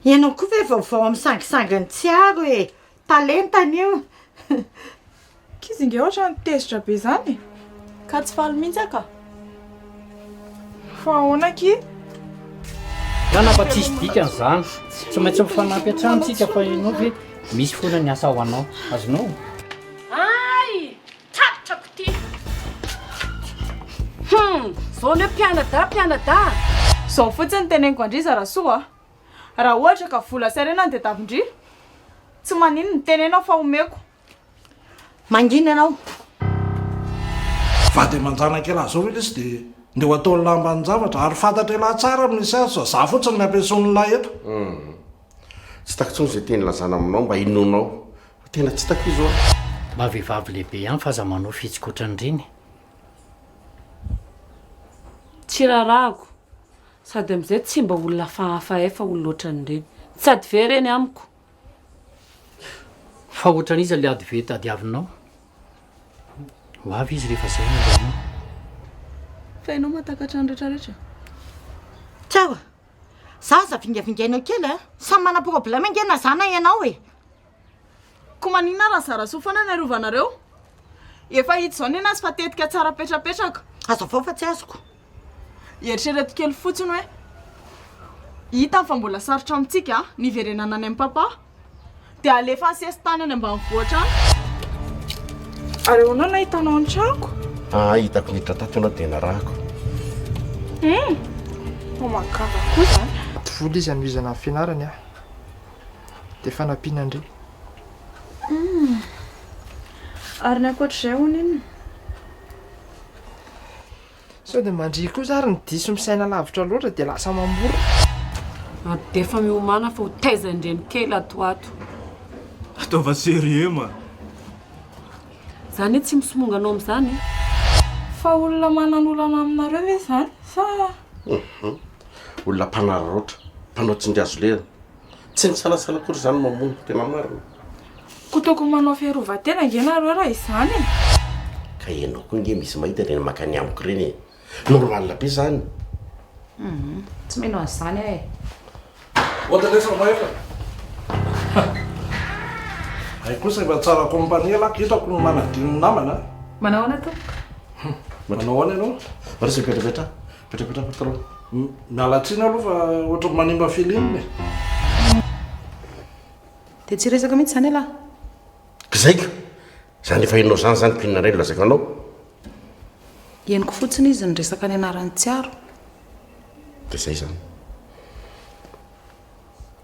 Ianao koa ve vaovao amin'ny sangisangin'i Tsiaro e! Talentany io. K'izy nge ohatran'ny tezitra be zany e! Ka tsy faly mihitsy aho ka! Fa ahoana akia? Zany fa tsisy dikany zany. Tsy maintsy mifanampy hatrany tsika fa ianao ve misy foana ny asa ho anao. Azonao? Hay! Tratrako ty! Hum! Zao ny hoe mpianadahy mpianadahy! Zao fotsiny teneniko an-dry Zarasoa a! Raha ohatra ka vola sy harena no tadiavin-dry, tsy maninona, teneno aho fa omeko. Mangina ianao. Vady aman-janak'ialahy zao ve lesy dia ndeha ho ataon'lah ambanin-javatra ary fantatr'ialahy tsara ny misy azy fa za fotsiny no ampiasoan'lah eto. Humm. Tsy hitako intsony izay teny lazana aminao mba hinoanao fa tena tsy hitako izy oa. Mba vehivavy lehibe ihany fa aza manao fihetsika ohatran'ireny. Tsy raharahako. Sady amin'izay tsy mba olona hafahafa hay fa olona ohatran'ireny. Tsy adve ireny amiko. Fa ohatran'iza le adve tadiavinao? Ho avy izy rehefa zay no ilainao. Fa ianao mahatakatra ny retraretra? Tsara! Za aza vingavingainao kely a! Samy mana problème ange na za na ianao e! Ko maninona raha zarasoa foana ny arovanareo? Efa hita izao nenazy fa tetika tsara petrapetraka. Azafao fa tsy azoko. Eritrereto kely fotsiny hoe hitany fa mbola sarotra amintsika ny hiverenana any amin'i papa dia alefa any sesitany any ambanivohitra any. Ary ahoana no nahitanao ny tranoko? Ah, hitako niditra tato ianao dia narahako. Hum, fa mahagaga koa izany. Vola izy hanohizana ny fianarany ah. Dia fanampiana an-dry. Hum, ary ny ankoatr'izay hono inona? Sao dia mandria kosa ary ny diso misaina lavitra loatra dia lasa mamorona. Ary dia efa miomàna fa ho taizan-dreny kely ato ho ato. Ataova sérieux ma. Za anie tsy misomonga anao amin'izany e. Fa olona manan'olana aminareo ve izany sa. Hum, olona mpanararaotra, mpanao tsindry hazo lena. Tsy nisalasala akory izany mamono, tena marina. Koa tokony manao fiarovan-tena ange nareo raha izany e! Ka ianao koa nge misy mahita ireny makany amiko ireny e! Normal be zany. Humm, tsy mino an'izany aho e. Ody lesy ry Mahefa. Hay kosa efa tsara compagnie lah, hitako ny manadino ny namana a. Manao ahoana tompoko? Manao ahoana ianao? Marisa mipetrapetraha, mipetrapetraha patron. Miala tsiny aloha fa ohatran'ny manimba feeling e. Dia tsy hiresaka mihitsy izany ialahy? Kizaiko! Izany efa henonao izany izany ko inona indray no lazaiko anao? Henoko fotsiny izy niresaka ny anaran'i Tsiaro. Dia izay izany.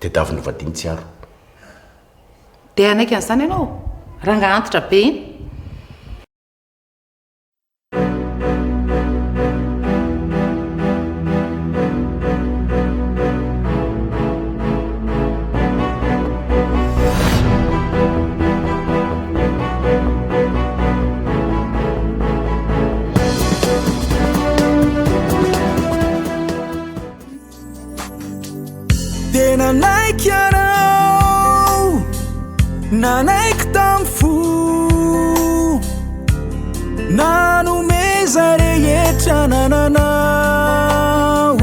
Tadiaviny ho vadian'i Tsiaro. Dia hanaiky an'izany ianao? Rangahy antitra be iny. Dia nanaiky ianao, nanaiky tamin'ny fo, nanome izay rehetra nananao.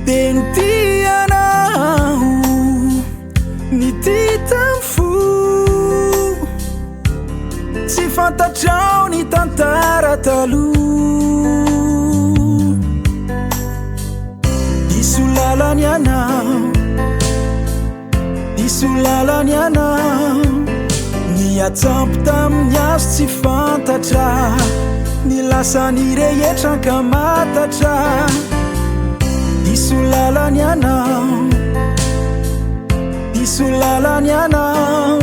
Dia nitia anao, nitia tamin'ny fo, tsy fantatrao ny tantara taloha. Diso lalana ianao, diso lalana ianao, niatsampy tamin'ny hazo tsy fantatra, ny lasany rehetra ankamatatra. Diso lalana ianao, diso lalana ianao,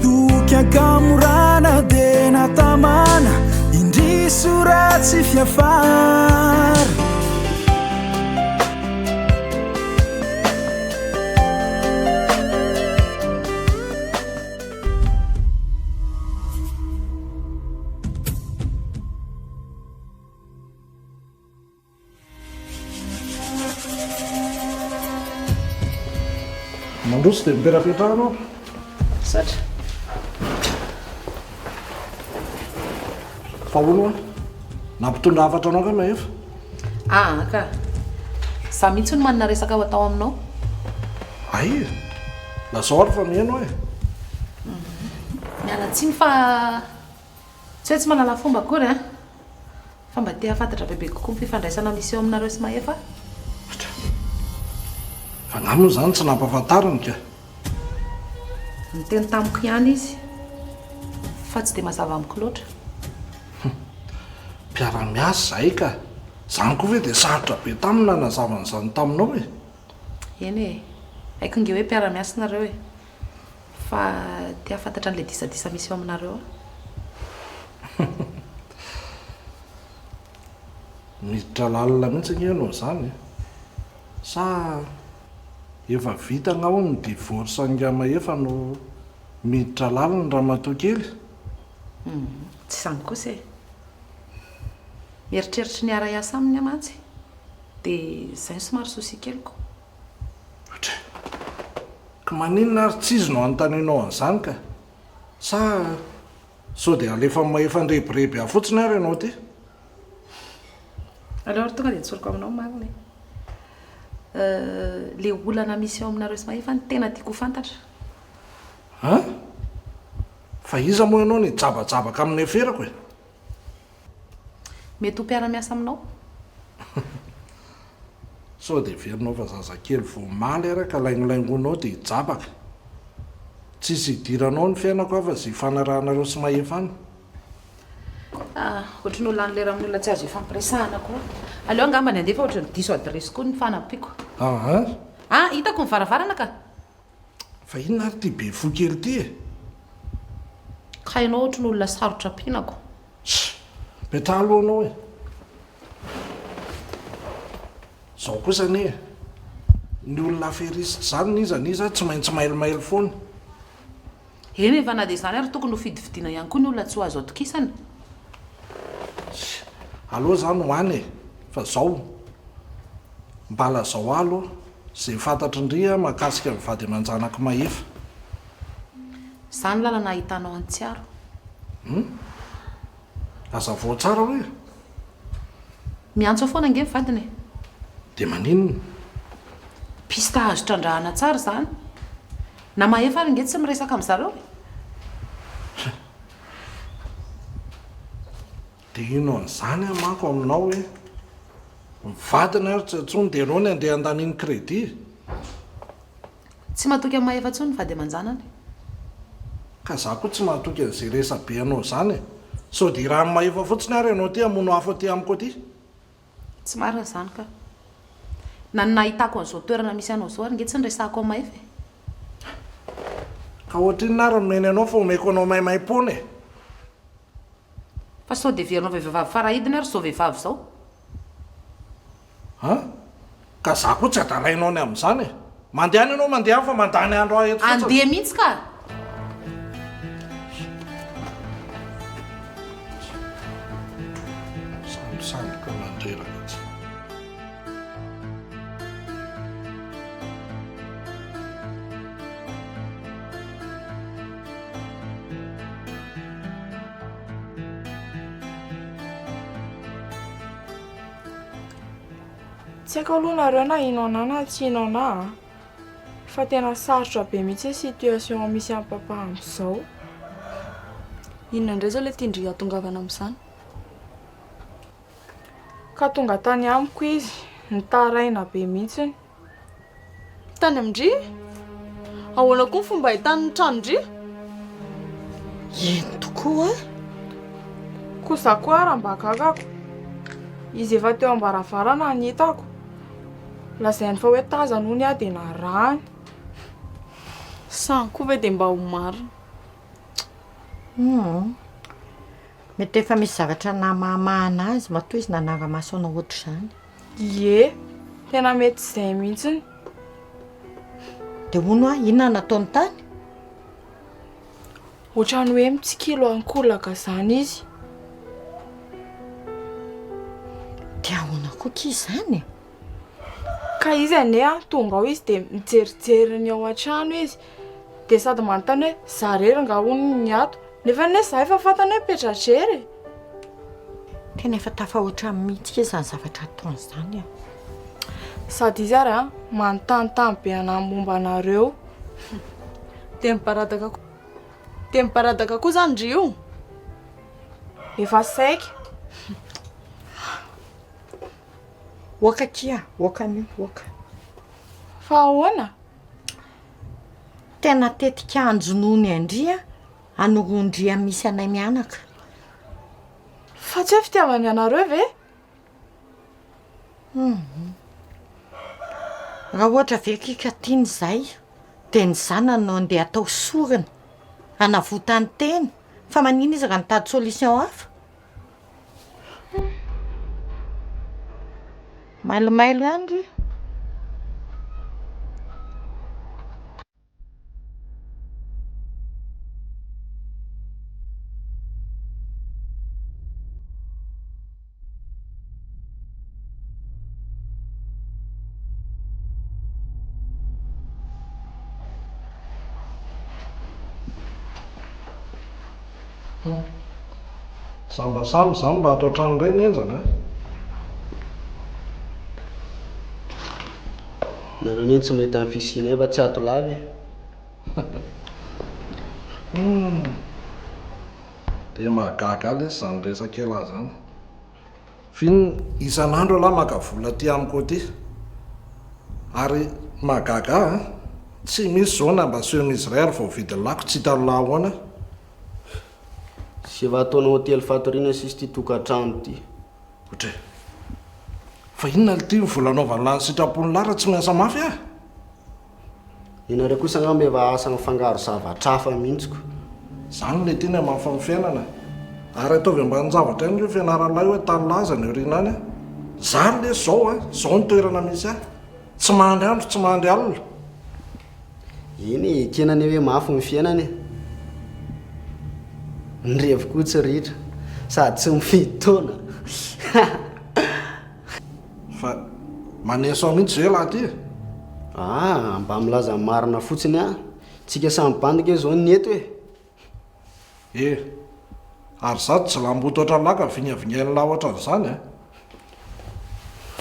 toky ankamorana dia natamana, indrisy ratsy fiafara. Mandroso dia mipetrapetraha anao. Misaotra. Fa hono hoa, nampitondra hafatra anao ve Mahefa? Aa ka. Za mihitsy no manana resaka ho atao aminao. Hay e! Lazao ary fa mihaino aho e! Miala tsiny fa tsy hoe tsy mahalala fomba akory an! Fa mba te hahafantatra bebe kokoa ny fifandraisana misy eo aminareo sy Mahefa aho. Fa angaha moa izany tsy nampahafantariny ka? Niteny tamiko ihany izy fa tsy dia mazava amiko loatra. Mpiara-miasa izahay ka! Izany koa ve dia sarotra be taminy nanazava an'izany taminao e? Eny e! Haiko nge hoe mpiara-miasa nareo e! Fa te hahafantatra an'ilay disadisa misy eo aminareo aho. Miditra lalina mihitsy ange ianao izany e! Sa efa vita angaha hono ny divorce an'i Mahefa no miditra lalina ramatoa kely? Humm, tsy izany kosa e! Mieritreritry ny hiara-hiasa aminy aho mantsy, dia izay no somary souci keliko. Otry! Ka maninona ary tsy izy no anontanianao an'izany ka? Sa sao dia alefan'i Mahefa handrebireby ahy fotsiny ary ianao ity? Aleo ary tonga dia tsoriko aminao ny marina e! Ilay olana misy eo aminareo sy Mahefa no tena tiako ho fantatra. An? Fa iza moa ianao no hijabajabaka amin'ny aferako e? Mety ho mpiara-miasa aminao. Sao dia heverinao fa zazakely vao omaly ary ka laingolaingoinao dia hijabaka. Tsisy idiranao ny fiainako aho fa izay ifanarahanareo sy Mahefa any. Ah, ohatry ny ho lany lera amin'ny olona tsy azo ifampiresahana koa. Aleo angamba ny handeha fa ohatry ny diso adiresy koa ny fanampiako. Aa. Ah, hitako ny varavarana ka. Fa inona ary ity be fo kely ity e? Ka ianao ohatry ny olona sarotra ampiana ko. Ssy! Petraha aloha ianao e! Izao kosa anie e! Ny olona affairiste izany n'iza n'iza tsy maintsy mailomailo foana. Eny e, fa na dia izany ary tokony ho fidifidiana ihany koa ny olona tsy ho azo atokisana. Ssy! Aleo izany ho any e! Fa izao, mba lazao ahy aloha izay fantatry ndry mahakasika ny vady aman-janak'i Mahefa. Izany lalana ahitanao an'i Tsiaro. Hum? Hazavao tsara hoe? Miantso foana ange ny vadiny e. Dia maninona? Piste azo trandrahana tsara izany. Na Mahefa ary ange tsy miresaka amin-dry zareo e. Dia ino an'izany aho manko aminao hoe ny vadiny ary tsy antsoiny dia ianao ny andeha handaniany crédit. Tsy matoky an'i Mahefa intsony ny vady aman-janany. Ka za koa tsy mahatoky an'izay resa-be anao izany e! Sao dia irahan'i Mahefa fotsiny ary ianao aty hamono afo aty amiko aty? Tsy marina izany ka. Na ny nahitako an'izao toerana misy anao izao ary nge tsy niresahako an'i Mahefa e! Ka ohatrinona ary no omeny anao fa omeko anao maimaimpoana e! Fa sao dia heverinao fa vehivavy farahidiny ary izao vehivavy izao? An? Ka za koa tsy adalainao ny amin'izany e! Mandehana ianao mandehana fa mandany andro ahy eto fotsiny. Andeha mihitsy ka! Sandosandoka mandreraka tsy. Tsy haiko aloha nareo na hino anah na tsy hino anah a! Fa tena sarotra be mihitsy ny situation misy an'i papa amin'izao. Inona indray izao ilay tian-dry hahatongavana amin'izany? Ka tonga tany amiko izy, nitaraina be mihitsiny. Tany amin-dry? Ahoana koa ny fomba ahitany ny tranon-dry? Eny tokoa a! Koa za koa ara mba gagako. Izy efa teo am-baravarana no hitako. Lazainy fa hoe tazany hono aho dia narahany. Izany koa ve dia mba ho marina? Humm. Mety efa misy zavatra namahamahana azy matoa izy nanara-maso anao ohatr'izany. Ie, tena mety izay mihitsiny. Dia hono hoa, inona no nataony tany? Ohatran'ny hoe mitsikilo ankolaka izany izy. Dia ahoana koa akia izany e? Ka izy anie an, tonga ao izy dia mijerijery ny ao an-trano izy. Dia sady manontany hoe za irery nga hono ny ato? Nefa anie za efa fantany hoe mipetra-drery e! Tena efa tafahoatra mihitsy kay izany zavatra ataony izany e! Sady izy ary an, manontanintany be anah momba anareo. Dia mibaradaka dia mibaradaka koa izany ndry io? Efa saika. Oka akia, oka anio, oka. Fa ahoana? Tena tetika anjonoany an-dry anoroan-dry misy anay mianaka. Fa tsy hoe fitiavany anareo ve? Hum. Raha ohatra ve akia ka tiany izahay dia ny zanany no andeha atao sorona hanavotany tena, fa maninona izy raha nitady solution hafa? Mailomailo ihany ry. Za mba samy za mba ato an-trano indray ny henjana a! Nareo anie tsy mahita ny fisianay fa tsy ato lava e! Humm! Dia mahagaga ahy lesy izany resak'elah izany. F'inona isan'andro elah maka vola aty amiko aty? Ary mahagaga ahy an! Tsy misy izao na mba chemise iray ary voavidin'ny lako tsy hitan'lah ahoana. Sy efa ataonao hotely fatoriana sisa ity tokantrano ity. Otre. Fa inona lty ny vola anaovan'lah ny sitrapon'lah raha tsy miasa mafy ah? Ianareo kosa angamba efa asa mifangaro zavatra hafa mihitsy ko. Zany le tena mafy ny fiainana. Ary ataovy ambanin-javatra ihany io fianaran'lah io hoe tany laza ny aoriana any a. Zany lesy zao a, zao ny toerana misy ahy. Tsy mandry andro tsy mandry alina. Eny e, ekena anie hoe mafy ny fiainana e. Ny revy koa tsy ritra, sady tsy mifidy taona. Fa maneso ahy mihitsy ve lahy ty e? Ah, mba milaza ny marina fotsiny aho. Tsika samy bandy nge zao ny eto e. E! Ary za tsy lamboto ohatran'lah ka vingavingain'lah ohatran'izany a!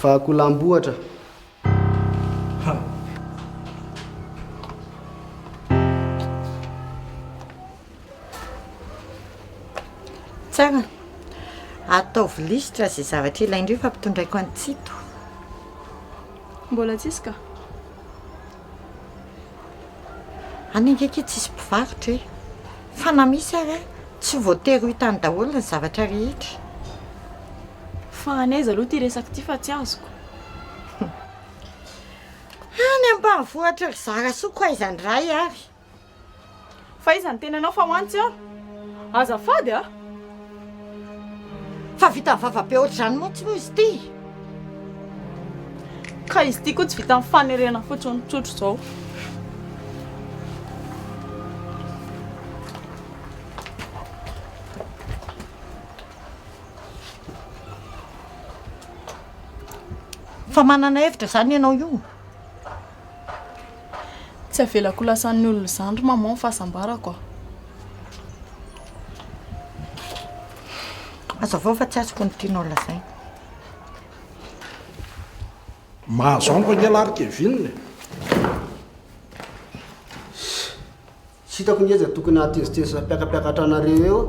Fa akoho lambohatra. Ha! Tsara. Ataovy lisitra izay zavatra ilain-dreo fa ampitondraiko an'i Tsito. Mbola tsisy ka. Any ange akia tsisy mpivarotra e! Fa na misy ary tsy voatery ho hitany daholo ny zavatra rehetra. Fa any aiza aloha ity resaka ity fa tsy azoko. Any ambanivohitra ry Zarasoa ko aiza indray ary. Fa iza ny tenanao fa ho any tsy aho? Azafady a! Fa vita vava be ohatr'izany mihitsy moa izy ity. Ka izy ity koa tsy vitan'ny fanerena fotsiny tsotra izao. Fa manana hevitra izany ianao io? Tsy avelako ho lasan'ny olona izany ry maman ny fahasambarako a. Hazavao fa tsy azoko ny tianao lazaina. Mahazo amiko ange lahy ry Kevin e! Tsy hitako nge izay tokony hahatezitezitra mpiakapiakatra anareo eo.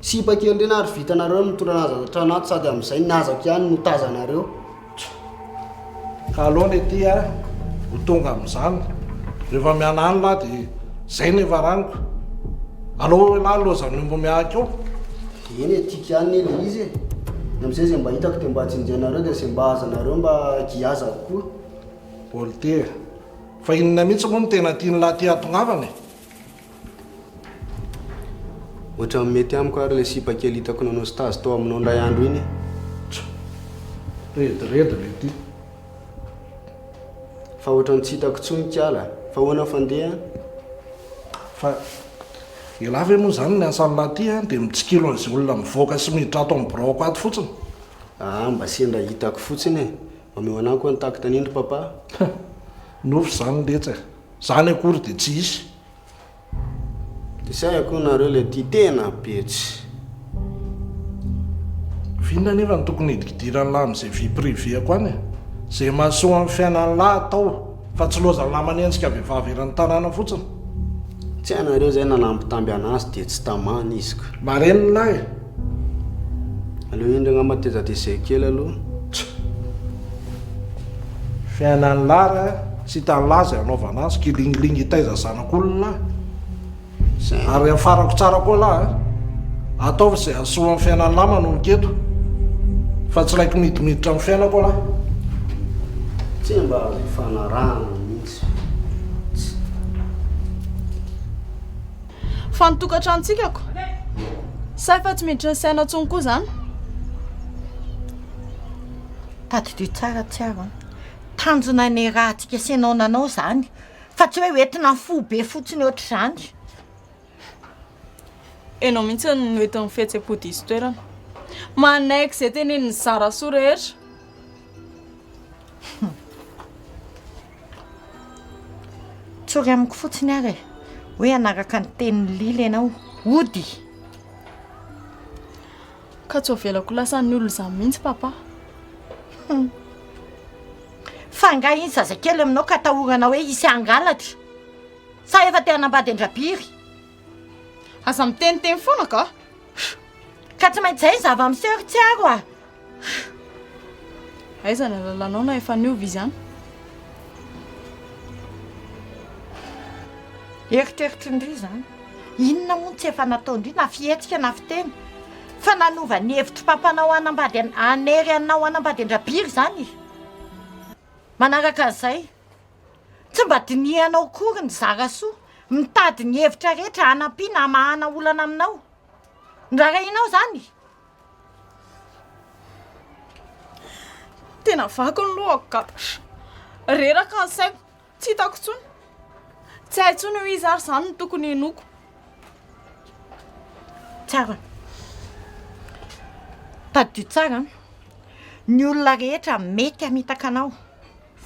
Sipa kely ireny ary vitanareo ny mitondra anazy an-trano ato sady amin'izay ny hazako ihany no tazanareo. Ka aleo ny aty a ho tonga amin'izany. Rehefa miala any lahy dia izay no efa raniko. Aleo elah lozan'ny omby mihahaka eo. Eny e, tiako ihany anie ilay izy e. Ny amin'izay izay mba hitako dia mba jinjainareo dia izay mba azanareo mba giazako koa. Voltaire. Fa inona mihitsy moa no tena tian'lah ty hahatongavana e? Ohatran'ny mety amiko ary ilay sipa kely hitako nanao stage tao aminao indray andro iny e. Tsa. Rediredy le ty. Fa ohatran'ny tsy hitako intsony kiala. Fa ahoana fandeha? Fa elah ve moa izany ny asan'lah ty an dia mitsikilo an'izay olona mivoaka sy miditra ato amin'ny biraoko ato fotsiny? Aa mba sendra hitako fotsiny e. Omeo anah koa ny tact an'iny ry papa. Nofy izany letsy e. Izany akory dia tsy hisy. Dia sy hay akory nareo ilay tia tena be tsy. F'inona anefa no tokony hidikidiran'lah amin'izay vie privée-ko any e? Izay mahasoa amin'ny fiainan'lah atao fa tsy lozan'lah manenjika vehivavy eran'ny tanàna fotsiny. Tsy hainareo izay nanambitamby an'azy dia tsy tamana izy ka. Marenina e! Aleo indry angamba tezatezay kely aloha. Tsa! Fiainan'lah ra tsy hitan'lah izay hanaovana azy, kilingilingy hitaiza zanak'olona. Ary afarako tsara koa lah a! Ataovy izay hahasoa ny fiainan'lah manomboka eto fa tsy laiko midimiditra amin'ny fiainako lah. Tsy mba azo ifanarahana mihitsy. Tsy. Fa ny tokantranontsika ko? Sa efa tsy miditra ny saina intsony koa izany? Tadidio tsara Tsiaro an! Tanjona niarahantsika sy ianao nanao izany Fa tsy hoe hoentina fo be fotsiny ohatr'izany. Enao mihitsy no entin'ny fihetsem-po diso toerana. Manaiky izay tenenin'i Zarasoa rehetra. Tsory amiko fotsiny ary e, hoe hanaraka ny tenin'i Lily ianao. Hody! Ka tsy ho avelako ho lasan'ny olona izany mihitsy papa. Fa angaha iny zazakely aminao ka atahorana hoe hisy hangalatra? Sa efa te hanambady an-dRabiry? Aza miteniteny foana ka! Ka tsy maintsy izay ny zava-miseho ry Tsiaro a! Aiza ny alalanao na efa niova izy any? Eritreritrin-dry izany. Inona moa no tsy efa nataon-dry na fihetsika na fiteny? Fa nanova ny hevitr'i papanao hanambady an, hanery anao hanambady an-dRabiry izany? Manaraka an'izay, tsy mba dinihanao akory ny zara soa, mitady ny hevitra rehetra hanampiana hamahana olana aminao. Noraharahianao izany? Tena vaky ny lohako ka. Reraka ny saiko, tsy hitako intsony. Tsy hay intsony hoe iza ary izany no tokony hinoako. Tsara. Tadidio tsara an. Ny olona rehetra mety hamitaka anao.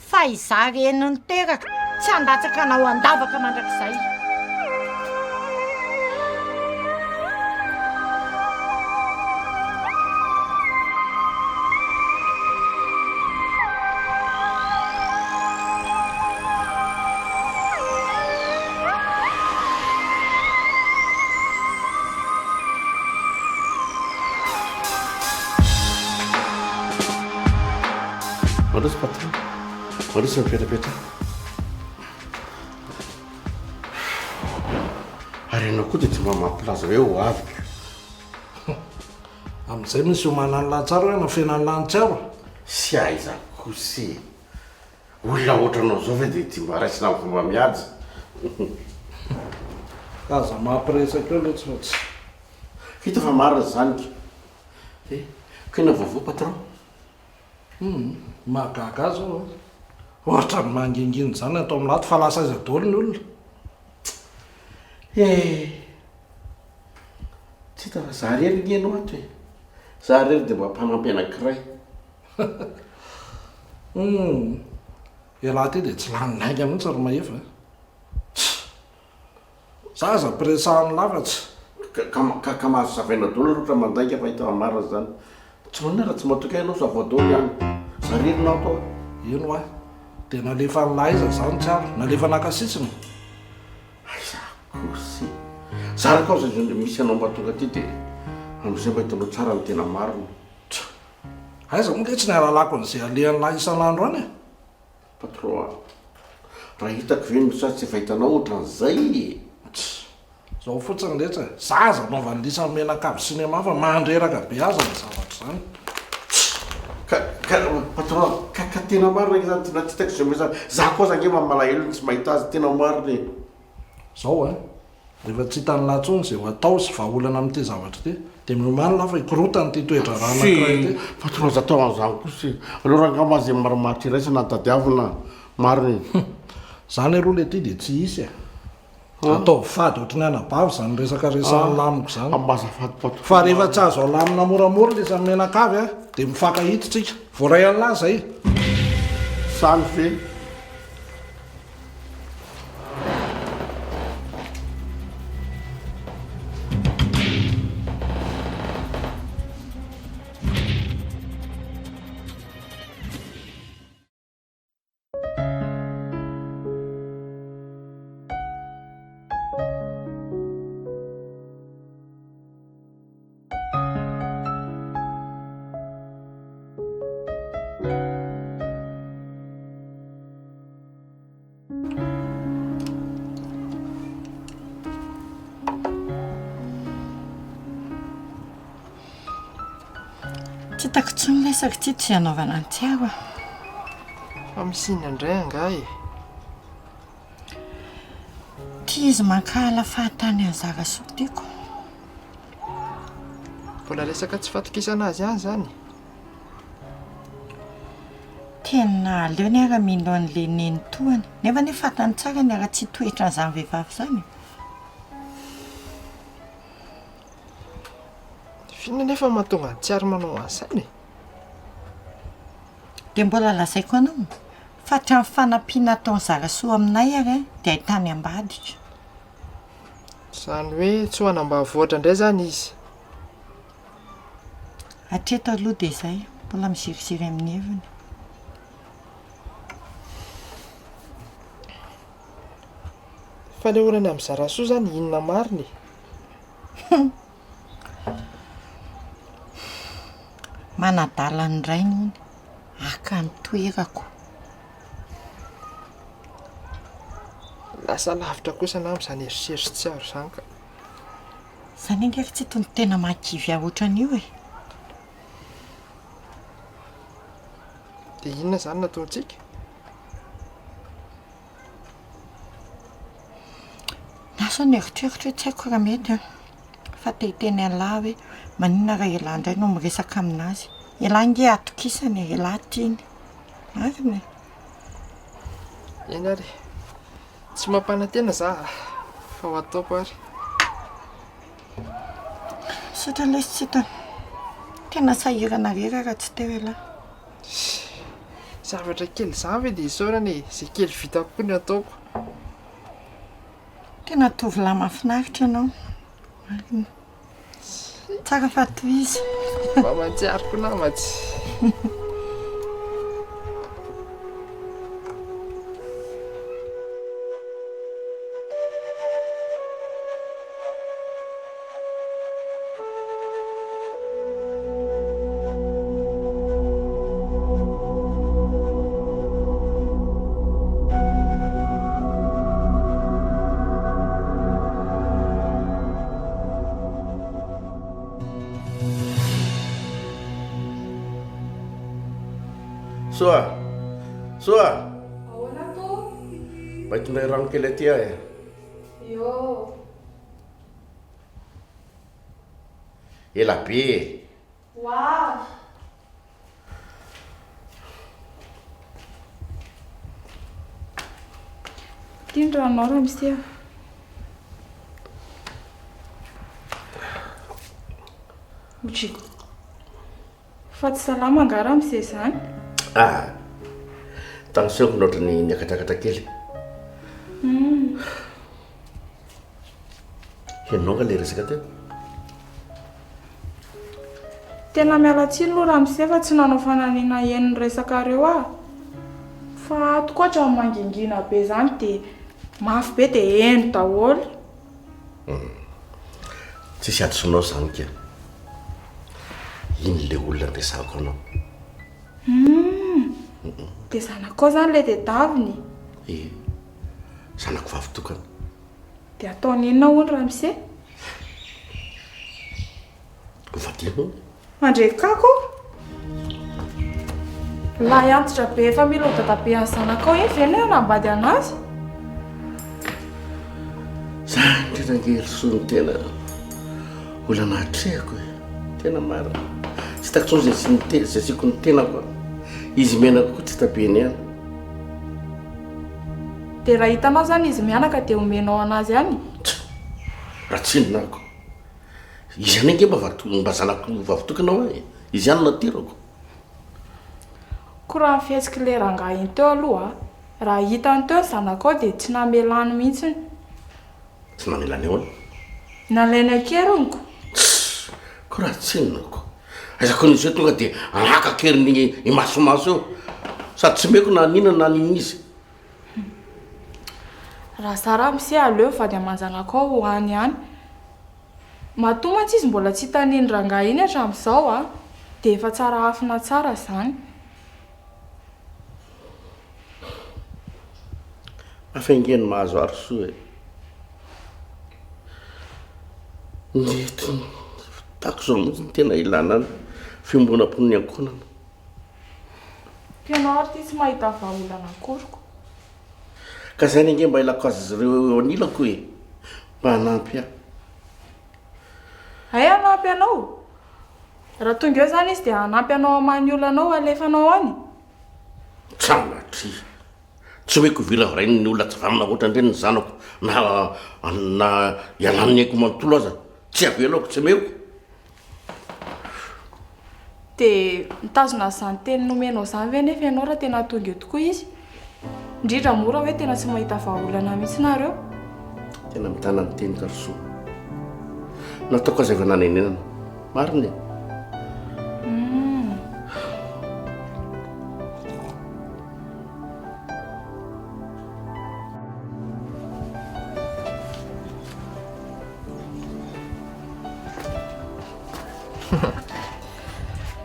Fa izaho reny niteraka tsy handatsaka anao an-davaka mandrakizay. Mandroso patron, mandroso mipetrapetraha. Ary ianao koa dia tsy mba mampilaza hoe ho avy ko. Amin'izay misy omanan'ny lahy tsara hoe nafenan'ny lahy ny tsiaro. Sy aiza kosa e! Olona ohatranao zao ve dia tsy mba raisina amin'ny fomba mihaja? Aza mampiresaka eo letsy fa tsy. Hita fa marina izany ka. Eh, ka inona vaovao patron? Hum, mahagaga ahy zao an. Ohatran'ny mangingina izany ato amin'ny lato fa lasa aiza daholo ny olona? Eh, tsy hita fa za irery nge no ato e. Za irery dia mba mpanampy anankiray. Humm, ialahy ity dia tsy lany lainga mihitsy ry Mahefa a. Tch! Za aza ampiresahan'ny lava tsy. Ka ka ka mahazo savaina daholo aloha ka mandainga fa hita marina zany. Tsy maninona raha tsy matoky ahy ianao savoa daholo any. Za irery no ato a. Eny hoa. Dia nalefan'lah aiza zany tsy ary? Nalefa naka sisiny? Aiza kosa e. Za raha kao zay misy anao mba tonga aty dia amizay mba hitanao tsara ny tena marina. Tch! Aiza moa letsy ny ahalalako an'izay alehan'lah isan'andro any e? Patron a! Raha hitako ve no sa tsy efa hitanao ohatran'izay e? Tch! Zao fotsiny letsy e! Za aza anaovan'ny lisany menakavy cinéma fa mandreraka be aza ny zavatra izany. Tch! Ka, ka, patron a! Ka, ka tena marina ange zany, tena tsy hitako izay mba, za koa aza ange mba malahelo ny tsy mahita azy, tena marina e! Zao a! Rehefa tsy hitan'i lahy intsony izay ho atao sy vahaolana amin'ity zavatra ity, dia miomàna lahy fa hikorotana ity toe-draharaha anankiray ity. Fa tsy azo atao an'izany kosa e! Aleo rangahy mba izay marimaritra iraisana no tadiavina a! Marina e! Hum! Izany aloha ilay ity dia tsy hisy e! Ataovy fady ohatry ny anabavy izany resaka resahan'i lahy amiko izany. Mba azafady patron. Fa rehefa tsy azo alamina moramora ilay isan'ny mianakavy a, dia mifankahita isika. Voaray an'lahy izay. Izany ve? Tsy hitako intsony ilay sakitsito izay hanaovana an'i Tsiaro a. Fa misy inona indray angaha e? Tia izy mankahala fahatany an'i Zarasoa tiako. Mbola resaka tsy fatokisana azy ihany izany e. Tena aleony ara mino an'ilay nenitoany. Nefa anie fantany tsara ny haratsian-toetran'izany vehivavy izany e. F'inona anefa no mahatonga an'i Tsiary manao an'izany e? Dia mbola lazaiko anao fa hatramin'ny fanampiana ataon'i Zarasoa aminay ary dia ahitany ambadika. Izany hoe tsy ho any ambanivohitra indray izany izy? Hatreto aloha dia izay, mbola miziriziry amin'ny heviny. Fa ilay olana amin'i Zarasoa izany inona marina e? Manadala ny rainy hono, haka ny toerako. Lasa lavitra kosa angamba izany eritreritra tsy aro izany ka. Izany ange ry Tsito no tena mahakivy ahy ohatran'io e. Dia inona izany no ataontsika? Lasa ny eritreritro hoe tsy haiko raha mety an, fa te hiteny an'lah hoe maninona raha elah indray no miresaka aminazy, elah ange atokisany e, elah tiany, marina e. Eny ary e, tsy mampanantena za fa ho ataoko ary. Misaotra lesy Tsito a, tena sahirana irery aho raha tsy teo elah. Zavatra kely izany ve dia isaorana e, izay kely vitako koa no ataoko. Tena tovolahy mahafinaritra ianao, marina. Tsara fa tohizo. Mba mahatsiaro koa nama tsy. Soa! Soa! Ahoana to? Mba hitondray rano kely aty aho e. Io. Ela be e! Ho avy! Ity ny ranonao ramose a. Otry. Fa tsy salama angaha ramose izany? Ah! Tension-ko no ohatran'ny niakatrakatra kely. Hum. Henonao nga le resaka teo? Tena miala tsiny aloha ramose fa tsy nanao fananiana heno ny resakareo aho. Fa ato koa hatramin'ny mangingina be izany dia mafy be dia heno daholo. Hum. Tsisy hadisoanao izany ka. Iny le olona niresahako anao. Hum. Dia zanakao izany ilay tedaviny? Ie. Zanako vavy tokana. Dia ataony inona hono ramose? Hovadiana hono. Mandrekako? Lahy antitra be efa mila ho dadabe an'ny zanakao iny ve no hanambady an'azy? Zany indrindra ange ry soa no tena olana atrehako e. Tena marina. Tsy hitako intsony izay tsy nite- izay asiako ny tenako a. Izy mianaka koa tsy hita be ny any. Dia raha hitanao izany izy mianaka dia omenao an'azy any? Raha tsy inona ako. Izy ihany ange mba vato- mba zanako vavitokana hoa e. Izy ihany no naterako. Koa raha ny fihetsik'ilay rangahy iny teo aloha, raha hitany teo ny zanakao dia tsy namelany mihitsiny. Tsy namelany ahoana? Nalainy an-keriny ko. Tssy! Koa raha tsy inona ko. Aiza koa nisy hoe tonga dia haka an-keriny imasomaso eo. Sady tsy omeko na n'inona na n'inona izy. Raha za ramose aleo vady aman-janakao ho any ihany. Matoa mantsy izy mbola tsy hitan'iny rangahy iny hatramin'izao a, dia efa tsara hafina tsara izany. Hafa ange ny mahazo Harisoa e. Ny eto tako izao mihitsy no tena ilana ny. fiombonam-pon'ny ankohonana. Ka ianao ary ity tsy mahita vahaolana akoriko. Ka izany ange mba ilako azy ireo eo anilako e! Mba hanampy ahy. Hay hanampy anao? Raha tonga eo izany izy dia hanampy anao hamaha ny olanao alefanao any? Sanatria! Tsy omeko viravirain'ny olona tsy vanona ohatran'ireny ny zanako na na ialany aiko manontolo aza. Tsy avelako, tsy omeko. Dia mitazona an'izany teny nomenao izany ve nefa ianao raha tena tonga eo tokoa izy? Indrindra moa raha hoe tena tsy mahita vahaolana mihitsy nareo. Tena mitana ny teniko ry Soa. Nataoko aza efa nanenenana. Marina e. Humm.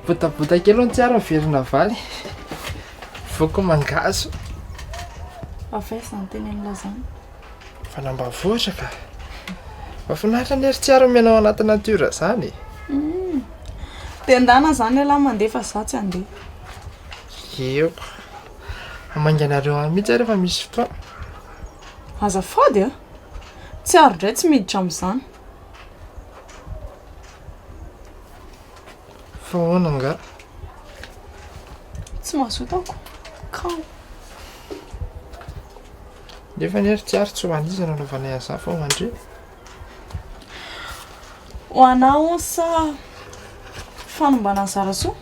Botabota kely hono tsy ary miverina valy. Voky mangahazo. Avy aiza izany teneninao izany? Fa nambavoatra ka. Mahafinaritra anie ry Tsiaro ny miaina ao anaty natiora izany e. Dia ndana izany ialahy mandeha fa izaho tsy handeha. Eo. Hamangy anareo any mihitsy aho rehefa misy fotoana. Azafady a! Tsiaro indray tsy miditra amin'izany. Fa ahoana angaha? Tsy mazoto aho ko. Kamo. Nefa anie ry Tsiaro tsy ho an'iza no anaovanay an'izany fa ho an-dry. Ho anà hono sa fanombana an'i Zarasoa?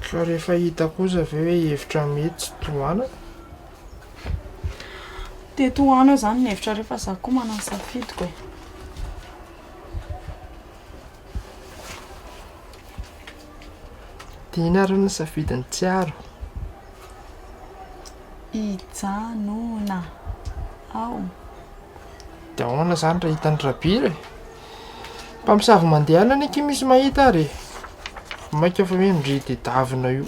Ka rehefa hita kosa ve hoe hevitra mety tsy tohanana? Dia tohano eo izany ny hevitrareo fa za koa manana ny safidiko e. Dia inona ary no safidin'i Tsiaro? Hijanona ao. Dia ahoana izany raha hitan'i Rabiry e? Mpamosavy mandeha alina anie akia misy mahita ary e! Mainka fa hoe ndry tedavina io.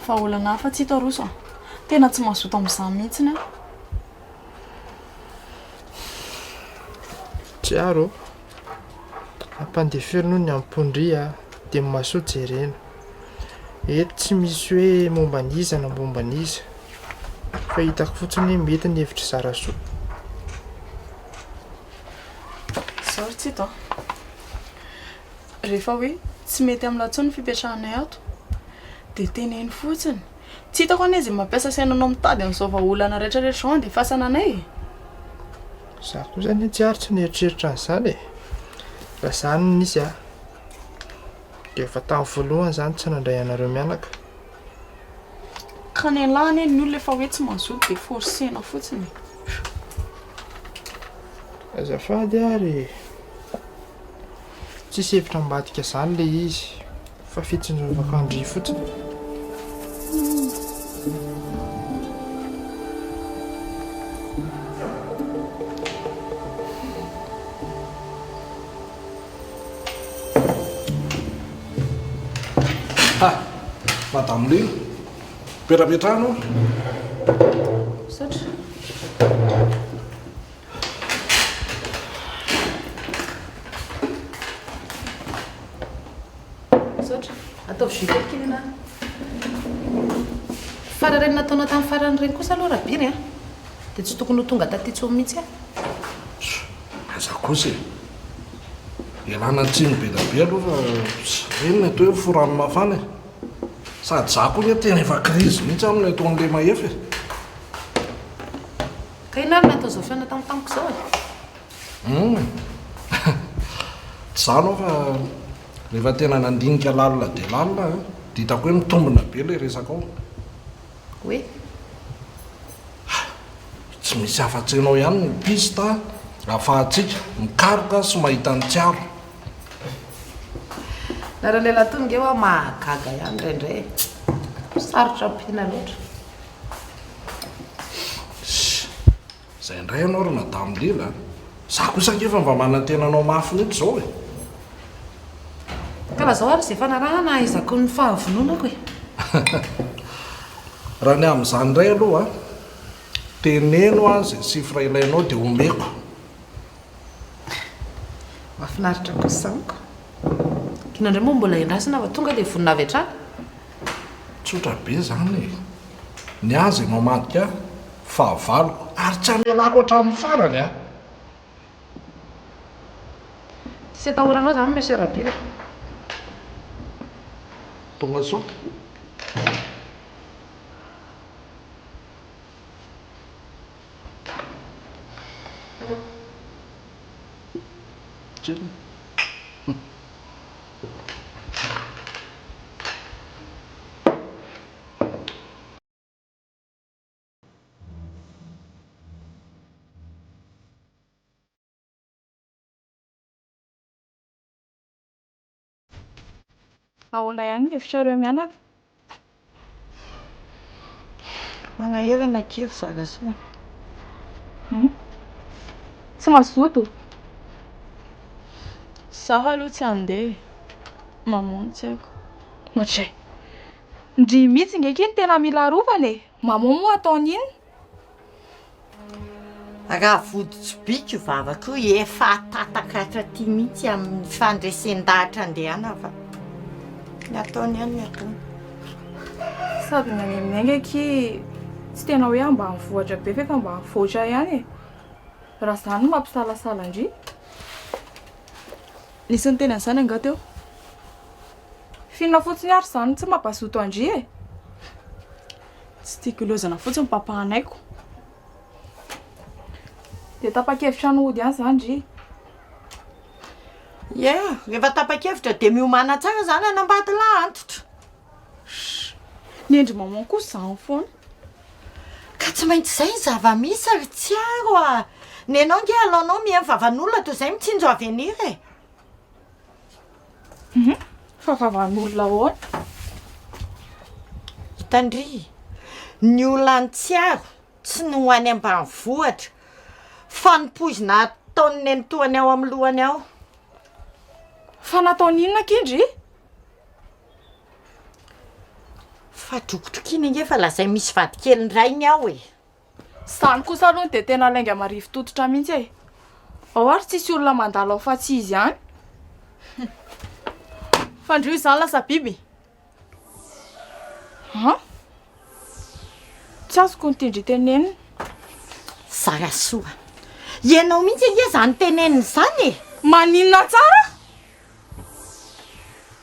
Vahaolana hafa tsy hita Roso a! Tena tsy mazoto amin'izany mihitsiny aho. Tsiaro ô! Ampandefero noho ny ampondria dia ny masoa jerena. Eto tsy misy hoe momba an'iza na momba an'iza fa hitako fotsiny hoe mety ny hevitr'i Zarasoa. Izao ry Tsito a! Rehefa hoe tsy mety aminà intsony ny fipetrahanay ato dia teneno fotsiny. Tsy hitako anie izay mampiasa saina anao mitady an'izao vahaolana rehetra rehetra izao handefasana anay e! Za kosa anie tsy ary tsy nieritreritra an'izany e! Raha izany no nisy a! Dia efa tamin'ny voalohany izany tsy nandray anareo mianaka. Ka ny an'lah anie ny olona efa hoe tsy mazoto dia forcer-na fotsiny e! Azafady ary e! Tsisy hevitra ambadika izany ilay izy fa fitsinjovako an-dry fotsiny. Ha! Madame Lila, mipetrapetraha anao. Misaotra. Misaotra. Ataovy jus kely kely ana. Fa raha ireny nataonao tamin'ny farany ireny kosa aloha Rabiry a, dia tsy tokony ho tonga taty intsony mihitsy aho. Aza kosa e! Ialana tsiny be dia be aloha fa ireny no atao hoe fo rano mafana e! Sady za koa anie tena efa crise mihitsy amin'ny ataon'ilay mahefa e! Ka inona ary no atao izao fihaonana tampotampoka izao e? Humm. Tsy izany aho fa rehefa tena nandinika lalina dia lalina aho dia hitako hoe mitombina be ilay resaka ao. Hoe? Tsy misy afa-tsy ianao ihany no piste ahafahantsika mikaroka sy mahita ny tsiaro. Nareo lehilahy tony nge hoa mahagaga ihany indraindray e. Sarotra ampiana loatra. Ssy! Zay indray ianao ry Madame Lila a! Za kosa ange efa mba manantena anao mafy mihitsy izao e! Ka lazao ary izay fanarahana ahaizako ny fahavononako e! Raha ny amin'izany indray aloha, teneno aho izay chiffre ilainao dia omeko. Mahafinaritra kosa amiko. Inona indray moa no mbola iandrasana fa tonga dia vonona avy hatrany? Tsotra be izany e! Ny ahy izay mamadika ahy, fahavaloko, ary tsy hamelako hatramin'ny farany an! Tsisy atahoranao izany Monsieur Rabila. Tonga soa. Ahoana ihany ny hevitrareo mianaka? Manahirana akia ry Zarasoa. Hum. Tsy mazoto? Zaho aloha tsy handeha e. Mamono tsy haiko. Ohatray. Ndry mihitsy nge akia no tena mila arovana e! Maman moa ataony inona? Raha vodi-tsobika io vavako io efa atataka hatraty mihitsy amin'ny fandresen-dahatra andehanana fa ny ataony ihany ny ataony. Sady ny any aminay nge akia tsy tena hoe ambanivohitra be fa efa mba mivoatra ihany e! Raha izany no mampisalasala an-dry. Nisy niteny an'izany angaha teo? F'inona fotsiny ary izany no tsy mampazoto an-dry e? Tsy tiako hilaozana fotsiny papa anaiko. Dia tapa-kevitra ny hody ihany izany dry? Ie, rehefa tapa-kevitra dia miomàna tsara izany hanambady lahy antitra. Shh! Ny endry maman kosa izany foana. Ka tsy maintsy izay ny zava-misy ry Tsiaro a! Nenao nge alaonao mihaino vavan'olona toy izay mitsinjo avenir e! Hum, fa vavan'olona ahoana? Hitan-dry, ny olan'i Tsiaro tsy ny ho any ambanivohitra fa ny poizina ataon'ny nenitoany ao amin'ny lohany ao. Fa nataony inona akia ndry? Fa drokitrokina ange fa lazainy misy vadikelin'ny rainy ao e! Izany kosa aloha dia tena lainga marivo tototra mihitsy e! Ao ary tsisy olona mandalo ao fa tsy izy ihany. Fa ndry izany lasa biby? An? Tsy azoko ny tian-dry tenenina. Zarasoa, ianao mihitsy ange izany tenenina izany e! Maninona tsara?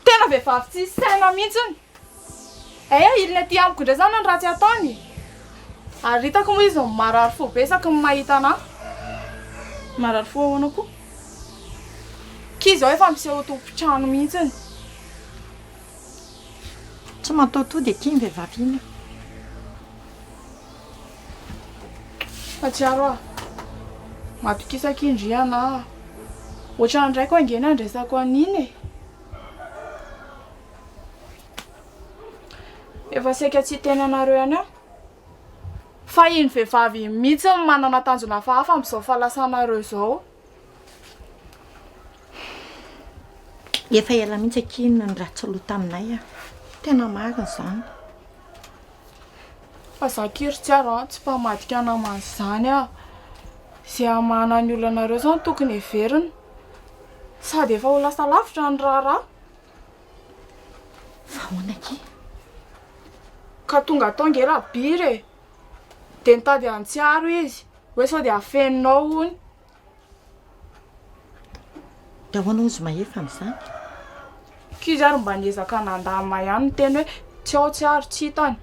Tena vehivavy tsisy saina mihitsiny. Eh, ilona aty amiko indray zany ny ratsy ataony. Ary hitako moa izy marary fo be isaky ny mahita anah. Marary fo ahoana koa? K'y izao efa miseho ho tompon-trano mihitsiny. Tsy mataho-tody akia ny vehivavy iny. Mahatsiaro aho. Matokisa akia ndry anah. Ohatran'ny raiko ange ny andraisako an'iny e. Efa saika tsy hiteny anareo ihany aho. Fa iny vehivavy iny mihitsy no manana tanjona hafahafa amin'izao fahalasanareo izao. Efa ela mihitsy akia iny ny ratsy loha taminay a. Tena marina izany. Fa za akia ry Tsiaro a, tsy mpamadika namana izany aho. Izay hamahana ny olanareo izao no tokony heverina. Sady efa ho lasa lavitra ny raharaha. Fa ahoana akia? Ka tonga tao nge Rabiry e! Dia nitady an'i Tsiaro izy, hoe sao dia afeninao hono. Dia ahoana hozy Mahefa amin'izany? K'izy ary mba niezaka nandamina ihany niteny hoe tsy ao Tsiaro, tsy hitany.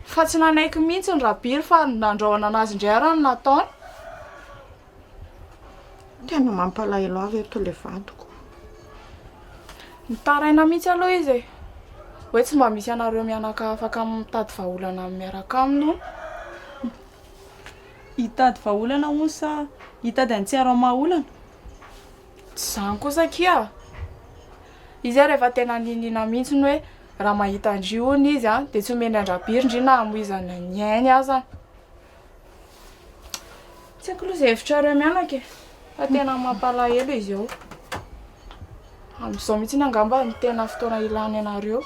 Fa tsy nanaiky mihitsy ny Rabiry fa nandrahona an'azy indray ary no nataony. Tena mampalahelo ahy reto le vadiko. Nitaraina mihitsy aloha izy e! Hoe tsy mba misy anareo mianaka afaka mitady vahaolana miaraka aminy hono. Hitady vahaolana hono sa hitady an'i Tsiaro hamaha olana? Tsy izany kosa akia! Izy ary efa tena niniana mihitsy ny hoe raha mahita an-dry hono izy an, dia tsy omeny an-dRabiry ndry na hamoizana ny ainy aza. Tsy haiko aloha izay hevitrareo mianaka e! Fa tena mampalahelo izy eo. Amin'izao mihitsy angamba no tena fotoana ilany anareo.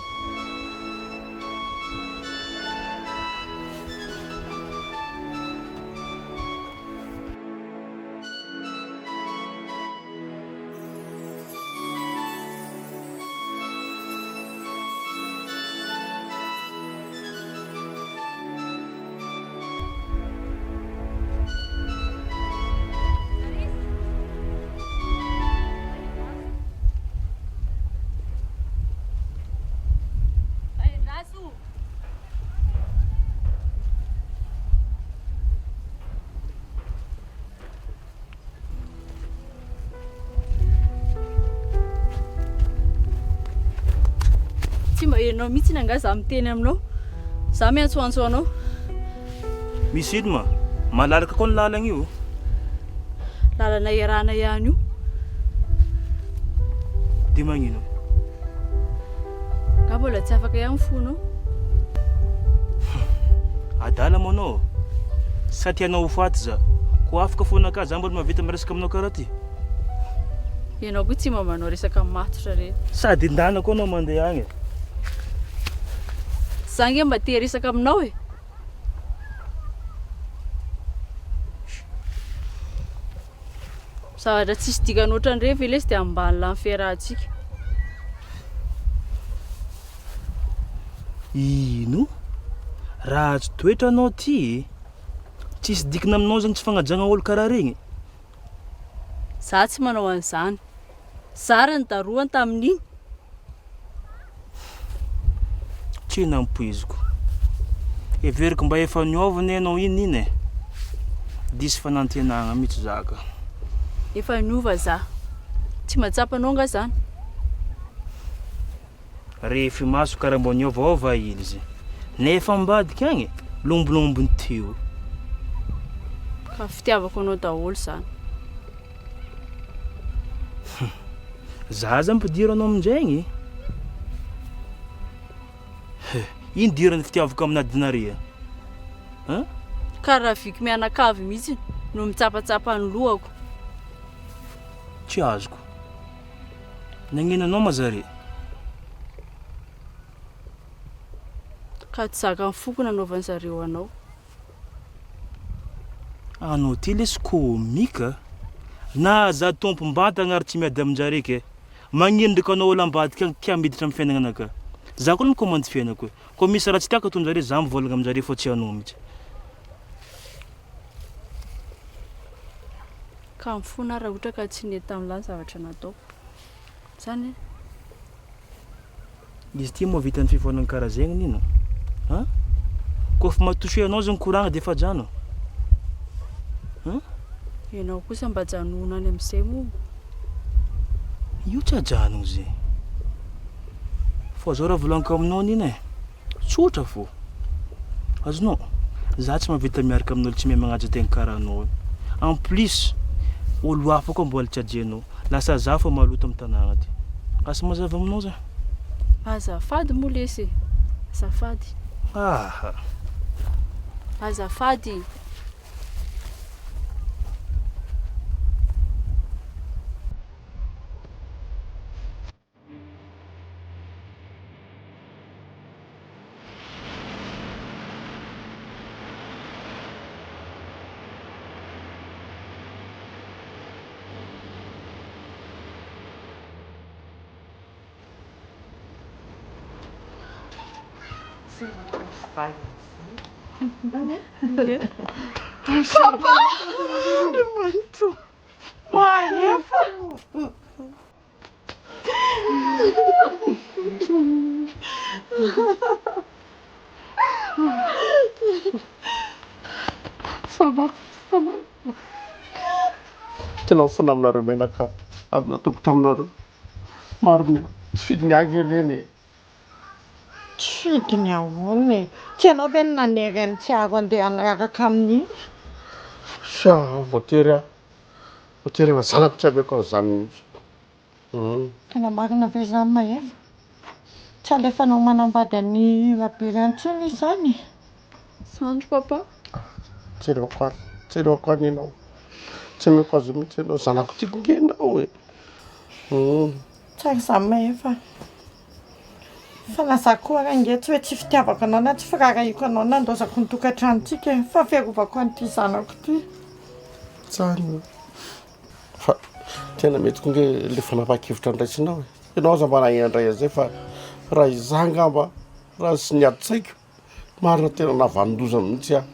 Ianao mihitsy angaha za miteny aminao. Za miantsoantso anao. Misy ino ma? Malalaka koa ny lalagna io. Lalana iarahana ihany io. Dia magnino? Nga mbola tsy afaka ihany fonao? Adala moa anao? Sa tianao ho faty za? Ko afaka fonakà za mbola mahavita miresaka aminao karaha ty? Ianao koa tsy mba manao resaka matotra re. Sady ndana koa anao mandeha agny e. Za nge mba te hiresaka aminao e. Zavatra tsisy dikany ohatran'ireny ve lesy dia ambany lany fiarahantsika. Ino? Ratsy toetra anao ty e! Tsisy dikiny aminao zany tsy fagnajagna olo karaha regny? Za tsy manao an'izany. Zara ny darohany tamin'iny. Tsy nampoiziko. Heveriko mba efa niova anie ianao iny iny e. Diso fanantenagna mihitsy za ka. Efa niova za. Tsy mahatsapa anao nga zany? Refy maso karaha mba niovaova izy. Nefa ambadika agny, lombolombony teo. Ka fitiavako anao daholo zany. Za aza ampidiro anao amindraigny e. He, ino idiran'ny fitiavako amin'adinare a? Hein? Karaha viko mianakavy mihitsy no mitsapatsapa ny lohako. Tsy azoko. Nagnino anao ma zare? Ka tsy zakan'ny foko nanaovan'ny zareo anao. Anao ty lesy comique a! Na za tompom-bantagna ary tsy miady amin-jare ke! Magnino ndraiky anao olo ambadika agny tia miditra am fiaignananakahy? Za koa mikomandy fiaignako e! Koa misy raha tsy tiako ataon-jare za mivôlagna amin-jare fô tsy anao mihitsy. Ka mifona aho raha ohatra ka tsy nety tamin'lah ny zavatra nataoko. Zany e. Izy ity moa vitan'ny fifonany karaha zegny nino an? Kôfa matoucher anao zegny koragna de efa ajanona an? Ianao kosa mba ajanona any amizay moa. Io tsy ajanogno zegny. Fô zao raha volagniko aminao nino e. Tsotra fô. Azonao? Za tsy mahavita miaraka amin'olo tsy mahay magnaja tegna karaha anao io. En plus, olo hafa koa mbola tsy hajainao. Lasa za fô maloto am tanagna ty. Asa mazava aminao zany? Azafady moa lesy e! Azafady. Aha. Azafady. Papa! Mahefa! Ça va, ça va. Tena mifona aminareo menaka avy nataoko taminareo. Marina, tsy fidiny ahy ange ireny e. Tsy fidiny ahoana e? Tsy ianao ve no nanery an'i Tsiaro handeha niaraka amin'iny? Sa voatery aho, voatery efa zanako tsy ameko an'izany mihitsy. Tena marina ve izany Mahefa? Tsy alefanao manambady an'i Rabiry intsony izy izany e? Zandry papa. Jereo any, jereo any ianao. Tsy ameko azy mihitsy ianao, zanako tiako nge ianao e. Tsara izany Mahefa. Fa na za koa ary ange tsy hoe tsy fitiavako anao na tsy firaharahiako anao nandaozako ny tokantranontsika e, fa fiarovako an'ity zanako ity. Tsara. Fa tena mety koa nge le fanapahan-kevitra andraisinao e. Ianao aza mba nahay handray an'izay fa raha izaho angamba raha tsy niady tsaiko, marina tena nahavanon-doza mihitsy aho.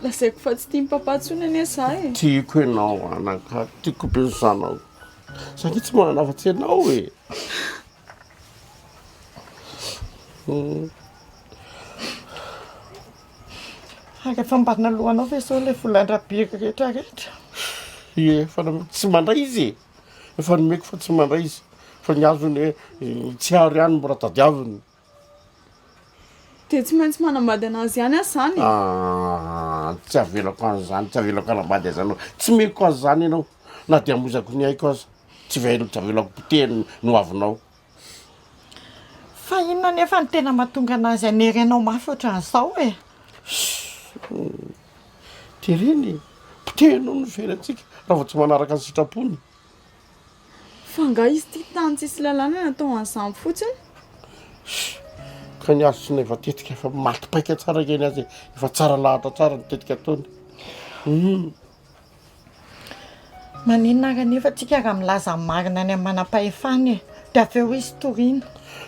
Lazaiko fa tsy tian'i papa intsony anie izaho e. Tiako ianao anaka, tiako be ny zanako. Za nge tsy manana afa-tsy ianao e. Ary efa mba naloanao ve izao ilay volan-dRabiry rehetra rehetra? Ie, efa nomeko, tsy mandray izy e! Efa nomeko fa tsy mandray izy. Fa ny azony hoe ny tsiaro ihany no mbola tadiaviny. Dia tsy maintsy manambady anazy ihany aho izany e? Ah, tsy avelako an'izany, tsy avelako hanambady azy anao. Tsy meko an'izany ianao, na dia hamoizako ny aiko aza. Tsy ve- tsy avelako potehiny ny hoavinao. Fa inona anefa no tena mahatonga anazy hanery anao mafy ohatran'izao e? Terena e! Potehiny hono ny fiainantsika raha vao tsy manaraka ny sitrapony. Fa angaha izy ity tany tsisy lalàna natao an'izany fotsiny? Ka ny azy tsy efa tetika efa maty paika tsara ange ny azy e! Efa tsara lahatra tsara ny tetika ataony. Hum. Maninona ary anefa tsika raha milaza ny marina any amin'ny manam-pahefana e? Dia avy eo izy toriana.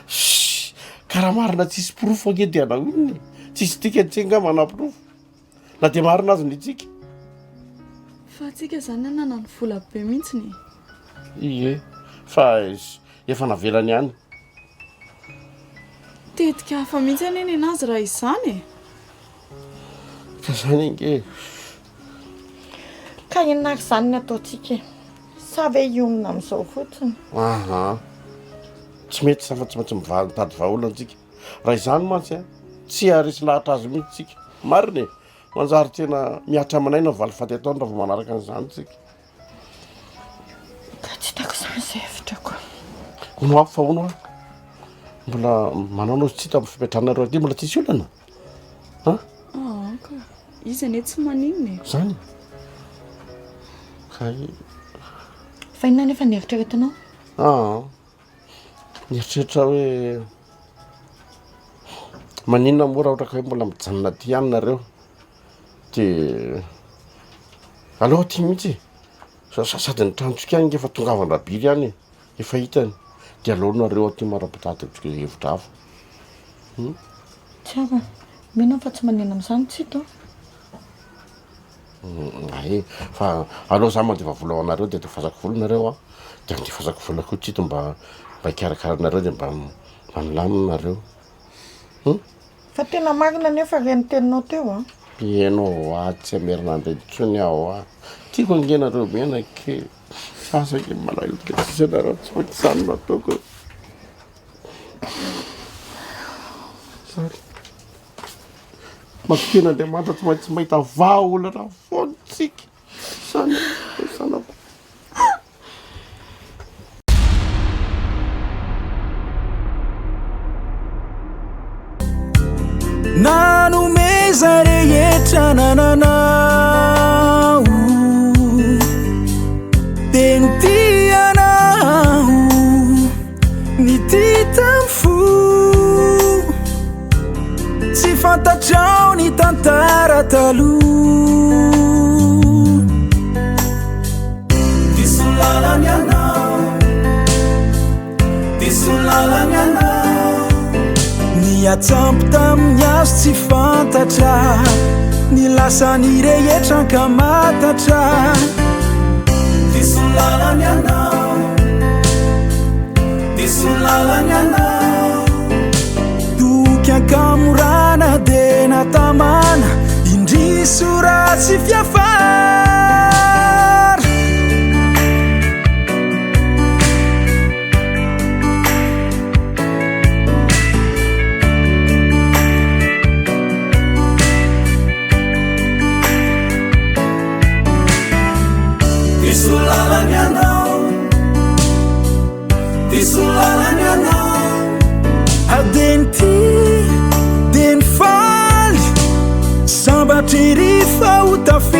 Shh! Ka raha marina tsisy porofo ange dia hanao inona e? Tsisy dikany tsy angaha manaporofo. Na dia marina aza ny antsika. Fa antsika izany nanana vola be mihitsiny e. Ie, fa efa navelany ihany. Tetika hafa mihitsy anie nenazy raha izany e. Ka izany ange e. Ka inona ary izany ny ataontsika e? Sa ve hionona amin'izao fotsiny? Aha. Tsy mety izany fa tsy maintsy mivaha- mitady vahaolana tsika. Raha izany mantsy an, tsy haharesy lahatra azy mihitsy tsika. Marina e! Manjary tena mihatra aman'aina ny valifaty ataony raha vao manaraka an'izany tsika. Ka tsy hitako izany izay hevitra ko. Hono aho fa hono aho. Mbola manao anao tsy hita amin'ny fipetrahanareo aty mbola tsisy olana? An? Ah, ka. Izy anie tsy maninona e. Zany? Kay. Fa inona anefa ny eritreretinao? Ah. Nieritreritra hoe maninona moa raha ohatra ka hoe mbola mijanona aty ihany nareo de aleo aty mihitsy e, sady ny tranontsika any nge efa tongavan-dRabiry any e, efa hitany, de aleo nareo aty mara-pitady hevitra hafa. Tsy haiko e, mino aho fa tsy maninona amin'izany Tsito a. Ay, fa aleo za mandefa vola ho anareo de andefasako vola nareo an, de andefasako vola koa Tsito mba mba hikarakara anareo de mba mba milamina nareo. Hum? Fa tena marina anefa ireny teninao teo an. Ianao hoa tsy hamerina an'ireny intsony aho hoa. Tiako ange nareo mianaka e. Sasa ange malahelo be tsisy anareo tsy maintsy izany no ataoko. Zany. Matokia an'Andriamanitra tsy maintsy mahita vahaolana foana tsika. Zany zanako. Nanomeza rehetra nananao Teny tianao Nitia tamin'ny fo Tsy fantatrao ny tantara taloha Diso lalana ianao Diso lalana ianao Niatsampy tamin'ny hazo tsy fantatra Ny lasany rehetra ankamatatra Diso lalana ianao Diso lalana ianao Toky ankamorana dia natamana Indrisy ho ratsy fiafara Diso lalana ianao Diso lalana ianao Dia ny tia, dia ny faly Sambatra ery fa ho tafita.